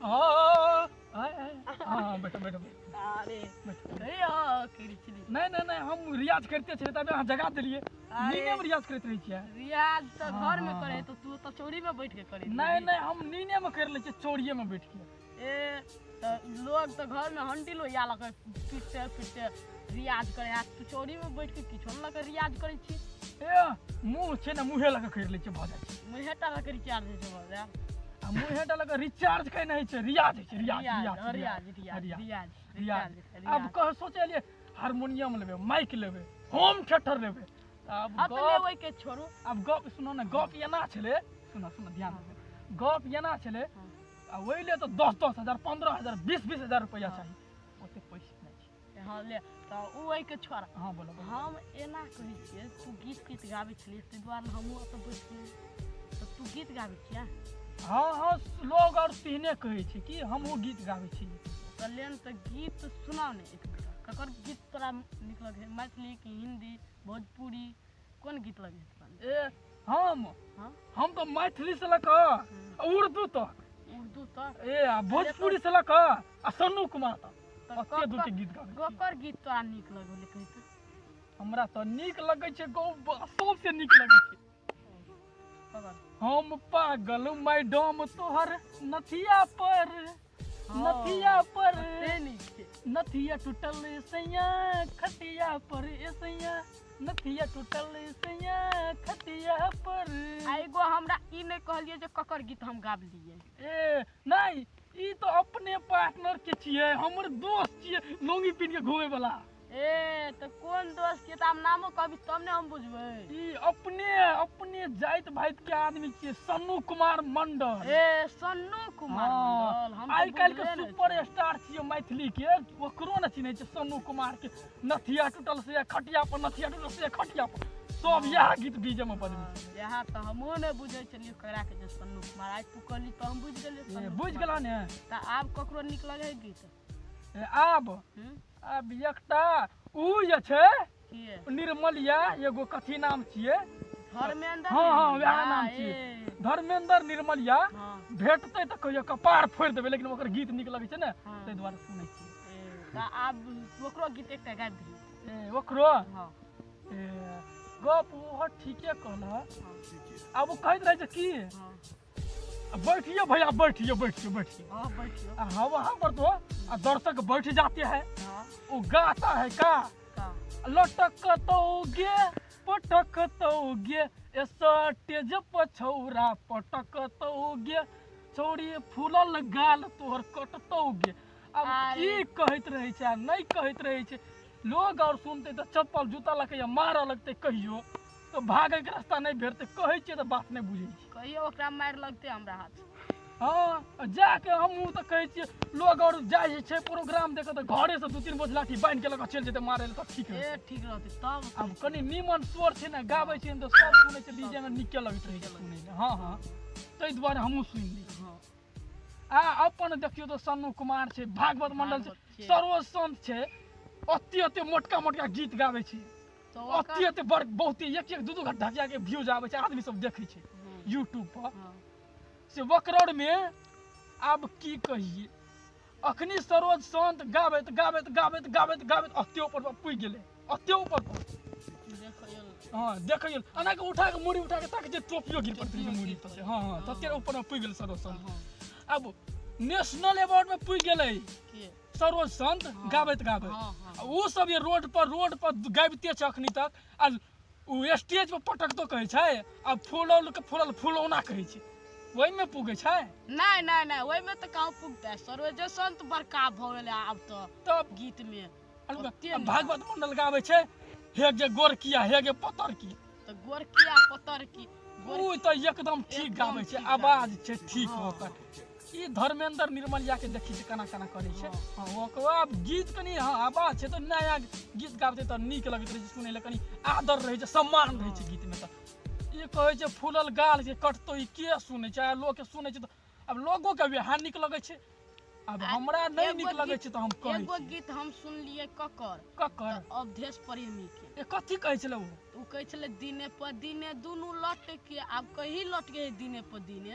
हाँ हाँ बैठो बैठो। अरे कहियो करै छली? नहि नहि नहि, हम रियाज करिते छलियै तबे अहाँ जगा देलियै। नीने मे रियाज करैत रहै छियै। रियाज तऽ घर मे करे तऽ तू तऽ चौरी मे बैठ के करे। नहि नहि, हम नीने मे करि लै छियै, चौरिये मे बैठ के। ए तऽ लोग तऽ घर मे हंडी लोहिया लऽ के पीटते पीटते रियाज करे, आ तू चौरी मे बैठ के किछो लऽ के रियाज करै छी। ए मुँह छै ने, मुँहे लऽ के करि लै छियै, भऽ जाइ छै। मुँहे टा लऽ के रिचार्ज होइ छै, भऽ जाय। आ मुँहे टा लऽ के रिचार्ज कहि नहि होइ छै, रियाज होइ छै। रियाज रियाज रियाज रियाज रियाज रियाज। आब कह सोचलियै हारमोनियम लेबै, माइक लेबै, होम थिएटर लेबै। आब गप लेबै के छोड़ू। आब गप सुनो ने, गप एना छलै, सुनो सुनो ध्यान से, गप एना छलै। आ ओहि ले तऽ 10-10 हजार, 15 हजार, 20-20 हजार रुपैआ चाही, ओते पैसा नहि छै। हँ ले तऽ ओ ओहिके छोड़। हँ बोलो। हम एना कहै छियै, तू गीत गीत गाबै छलियै ताहि दुआरे हमहूँ ओतऽ बैठ गेलियै। तऽ तू गीत गाबै छियै? हँ हँ, लोग आओर तेहने कहै छै कि हमहूँ गीत गाबै छी। तऽ लेन तऽ गीत सुनाउ ने एक बेर। ककर गीत तोरा नीक लगै है? मैथिली कि हिन्दी, भोजपुरी, कोन गीत लगै है तोरा? ए हम तऽ मैथिली से लऽ कऽ उर्दू तक। उर्दू तक? ए आ भोजपुरी से लऽ कऽ आ सन्नू कुमार तक, ओते दूके गीत गाबै छी। ककर गीत तोरा नीक लगै कहै? तऽ हमरा तऽ नीक लगै छै गौ, सबसे नीक लगै छै हम पागल मैडम तोहर नथिया पर, नथिया पर, नथिया टूटल सैया खटिया पर, ए सैया नथिया टूटल सैया खटिया पर। आ एगो हमरा ई नहि कहलियै जे ककर गीत हम गाबलियै। ए नहि, ई तऽ अपने पार्टनर के छियै, हमर दोस्त छियै, लुंगी पिन्ह के घूमे वाला। ए तऽ कोन दोस्त के? तऽ हम नामो कहबी तब ने हम बुझबै। ई अपने अपने जाइत भाइत के आदमी छियै, सन्नू कुमार मंडल। ए सन्नू कुमार मंडल, हम आइ काल्हि के सुपर स्टार छियै मैथिली के, ओकरो ने चिन्है छै सन्नू कुमार के। नथिया टूटल से खटिया पर, नथिया टूटल से खटिया पर, सब इएह गीत डीजे में बजबै छै। इएह तऽ हमहूँ नहि बुझै छलियै ककरा के जे सन्नू कुमार। आइ तू कहली तऽ हम बुझि गेलियै। बुझि गेला ने? तऽ आब ककरो नीक लगै है गीत? आब आब एकटा उ जे छै निर्मलिया, एगो कथी नाम छियै, धर्मेंद्र। हँ हँ वएह नाम छियै, धर्मेंद्र निर्मलिया। भेटतै तऽ कहियो कपार फोड़ि देबै, लेकिन ओकर गीत नीक लगै छै ने, ताहि दुआरे सुनै छियै। तऽ आब ओकरो गीत एकटा गाबि दियौ। ए ओकरो? ए गप ओहो ठीके कहलह। आब ओ कहैत रहै छै की बैठिए भैया, बैठिए बैठिए बैठिए। हाँ वहाँ पर तो दर्शक बैठ जाते हैं। वो गाता है का लटकतौगे पटकतौगे स्टेज पछौरा पटकतौगे, छौरी फूलल गाल तोहर कटतौगे। आब की कहैत रहै छै आ नहि कहैत रहै छै, लोग और सुनते तऽ चप्पल जूता लऽ के मारऽ लगतै, कहियो तऽ भागैके रास्ता नहि भेटतै। कहै छियै तऽ बात नहि बुझै छै। कहियो ओकरा मारि लगतै हमरा हाथ। हँ जाके हमहूँ तऽ कहै छियै, लोग आओर जाइ छै प्रोग्राम देखऽ तऽ घरेसँ 2-3 बोझ लाठी बान्हि के लऽ कऽ चलि जेतै मारै लए तऽ ठीक रहतै। ठीक रहतै तब। आब कनि नीमन स्वर छै ने, गाबै छै तऽ सब सुनै छै, डीजे मे नीके लगैत रहै छै सुनैमे। हँ हँ, ताहि दुआरे हमहूँ सुनि लै छी। आ अपन देखियौ तऽ सन्नू कुमार छै, भागवत मंडल छै, सरोज संत छै, ओते ओते मोटका मोटका गीत गाबै छै, ओते ओते बड़ बहुते 1-1 2-2 घंटा के व्यूज आबै छै, आदमी सब देखै छै यूट्यूब पर। से वकरड़ में आब की कहिए, अखनी सरोज संत गाबैत गाबैत गाबैत गाबैत गाबैत ओते ऊपर पर पुगि गेलै, ओते ऊपर पर। हँ देखियौ एना के उठा के मूड़ी उठा के ताक जे टोपियो गिर पड़तै मूड़ी पर से। हँ हँ, तते ऊपर में पुगि गेलै सरोज संत। आब नेशनल अवार्ड में पुगि गेलै सरोज संत गाबैत गाबैत। ओ सब ये रोड पर गाबिते छै अखनी तक, आ ओ स्टेज पर पटकतो कहै छै, आ फूलल के फूलल फुलौना कहै छै, ओहिमे पुगै छै। नहि नहि नहि, ओहिमे तऽ कहाँ पुगतै, सरोजे संत बड़का भऽ गेलै आब तऽ तब गीत में। भागवत मंडल गाबै छै हे गे गोरकिया हे गे पतरकी, तऽ गोरकिया पतरकी ओ तऽ एकदम ठीक गाबै छै, आवाज छै ठीक ओकर। ई धर्मेंद्र निर्मलिया के देखी छै केना केना करै छै। हँ ओकरो आब गीत कनि हँ आवाज छै तऽ नया गीत गाबतै तऽ नीक लगैत रहै छै सुनै लए, कनि आदर रहै छै, सम्मान रहै छै गीतमे। तऽ ई कहै छै फूलल गाल जे कटतौ, ई के सुनै छै? आ लोकके सुनै छै तऽ आब लोगोके वएह नीक लगै छै। आब हमरा नहि नीक लगै छै तऽ हम कहै एगो गीत हम सुनलियै ककर ककर अवधेश प्रेमी के। ए कथी कहै छलै ओ? ओ कहै छलै दिने पर दिने दुनू लटके, आब कही लटके है दिने पर दिने,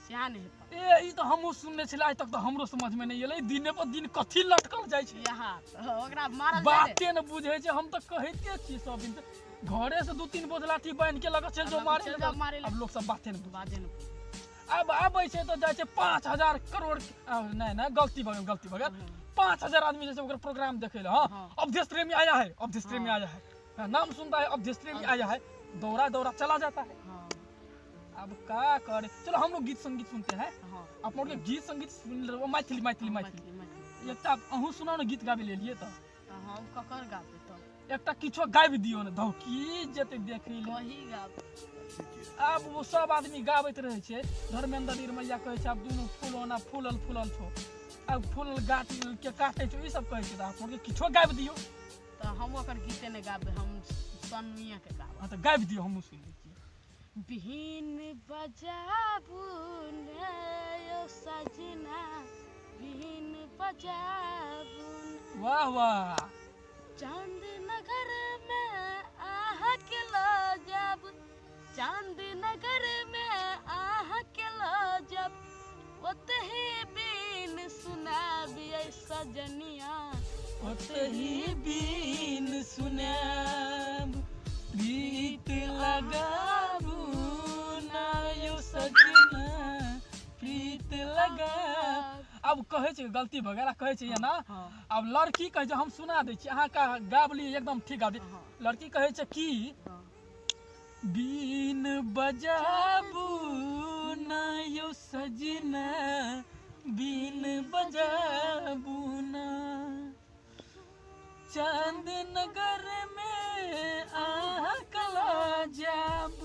सएह नहि हेतै। ए ई तऽ हमहूँ सुनने छलियै, आइ तक तऽ हमरो समझमे नहि एलै दिने पर दिन कथी लटकल जाइ छै। इएह तऽ ओकरा मारल बाते ने बुझै छै। हम तऽ कहिते छियै सब दिन घरे से 2-3 बोझ लाठी बान्हि के लगत चलि जाउ मारे। आब लोक सब बाते ने बुझै। आब आबै छै तऽ जाइ छै 5000 करोड़, नहीं नहीं गलती भऽ गेल, गलती भऽ गेल। 5000 आदमी जैसे ओकर प्रोग्राम देखे ला। हाँ अवधेश प्रेमी आया है, अवधेश प्रेमी आया है, नाम सुनता है अवधेश प्रेमी आया है, दौड़ा दौड़ा चला जाता है। अब का करे। चलो हम लोग गीत संगीत सुनते हैं। आप लोग गीत संगीत सुन ले। मैथिली मैथिली मैथिली एकटा अहूँ सुनाउ ने गीत गाबे लेलिए तऽ। हम ककर गाबे तऽ? एकटा किछो गाबि दियौ ने, धौकी जेतै देखै ले। कही गाब। आब वो सब आदमी गाबैत रहै छै। धर्मेंद्र निरमैया कहै छै आब दुनू फूल ओना फूलल फूलल छौ, आब फूल गाछ के काटै छौ, ई सब कहै छै। तऽ आप लोग किछो गाबि दियौ। तऽ हम ओकर गीते नहि गाबे, हम सनुए के गाबे। हाँ तऽ गाबि दियौ, हमहूँ सुनि लै छियै। बीन बजाबू ने यौ सजना, बीन बजाबू। वाह वाह। चांद नगर में आहा के ल जाब, चांद नगर में आहा के ल जाब, ओतही बीन सुनाबियै सजनिया, ओतही बीन सुनाब, प्रीत लगाबू ना यौ सजना, प्रीत लगा। आब कहै छै गलती भऽ गेल, कहै छै ना। आब लड़की कहै छै हम सुना दै छी अहाँके, गाबली एकदम ठीक गाबली। लड़की कहै छै कि बीन बजाबू ना यौ सजना, बीन बजाबू ना, चांद नगर में आहा कला जाब,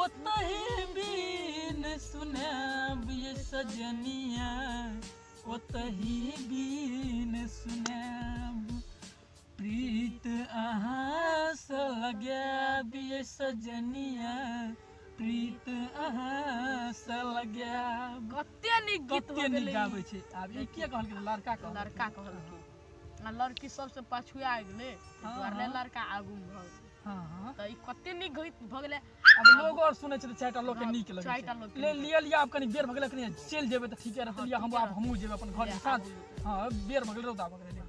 ओतही बीन सुनाब ये सजनिया, ओतही बीन सुनाब, प्रीत अहाँ से लगाब ये सजनिया, प्रीत अहाँ से लगाब। कते नीक गीत कते नीक गाबै छै। आब ई के कहलकै? लड़का कहलकै। लड़का कहलकै आ लड़की सबसे पाछुआ गेलै, दुआरे लड़का आगू मे भऽ गेलै। हाँ तऽ ई कते नीक गीत भऽ गेलै। आब लोग और सुनै छै तऽ 4टा लोग के नीक लगै छै। ले लिअ लिअ, आब कनी बेर भऽ गेलै, कनी चलि जेबै तऽ ठीके रहतै। लिअ हम आब हमहूँ जेबै अपन घर साँझ। हाँ बेर भऽ गेलै, रौदा भऽ गेलै।